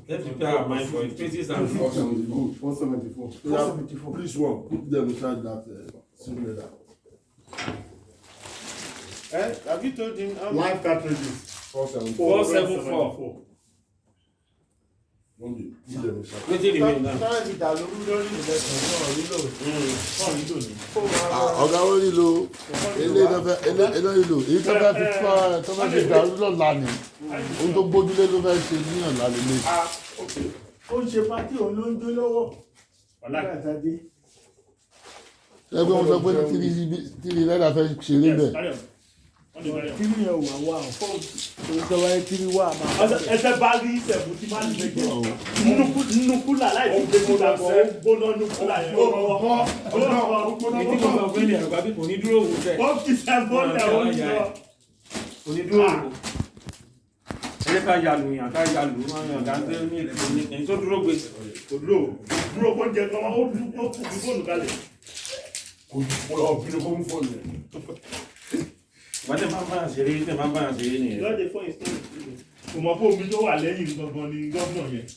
Let's prepare our mind for increases and 474. 474. 474. Please one, put them inside that simulator. Eh, have you told him how Live cartridges. 474. 474. One day, put them inside. Wetin remain now? Tọ́lá ti dà lóru lórí ìlẹ̀kùn náà rí lò. Wọ́n rí lò ní. Ah, ọ̀gá wọn nílò eléyìí tó fẹ́ eléyìí lò èyí tó fẹ́ fi fọ́ ẹ tó fẹ́ fi dàrú lọ́la ni ohun tó gbójúlé ló fẹ́ ṣe ní ọ̀la lélẹ̀. Ah, okay. Ó ń ṣe party, òun ló ń jó lọ́wọ́. Wàhálà. Nígbà tá a dé. Ẹgbẹ́ wọn sọ pé three náírà fẹ́ ṣeré Yes, bẹ̀. carry on. Wọ́n lè carry on. Three yẹn ò wá wá o. Torí sọ wáyé three wá máa. Ẹsẹ̀ bá rí ìṣẹ̀bù tí máa ń lè jẹ. Nínú kúlà láì fi gbé kúlà gan, ó gbóná nínú kúlà yẹn. Ó Èyí tí mo sọ fún ilé àgbà bí kò ní dúró wò sẹ́. Ó fi sẹ́fọ́ lẹ̀, ó ń lọ. Kò ní dúró wò. Ẹ jẹ́ ká ya lù yàn, ká ya lù wọn yàn dáńtẹ́ ní ìrẹ̀lẹ̀ ní ẹni tó dúró gbé. Kò dúró, dúró kó ń jẹ gan, ó dúró, ó kù fi fóònù kalẹ̀. Kò lọ bínú kó ń fọ́ yẹn. Ìgbà tẹ̀ máa ń báyàn ṣeré, tẹ̀ máa ń báyàn ṣeré nìyẹn. Lọ́dẹ fún ìsìn. Kò mọ̀ pé omi tó wà lẹ́yìn gangan ni gómìnà yẹn.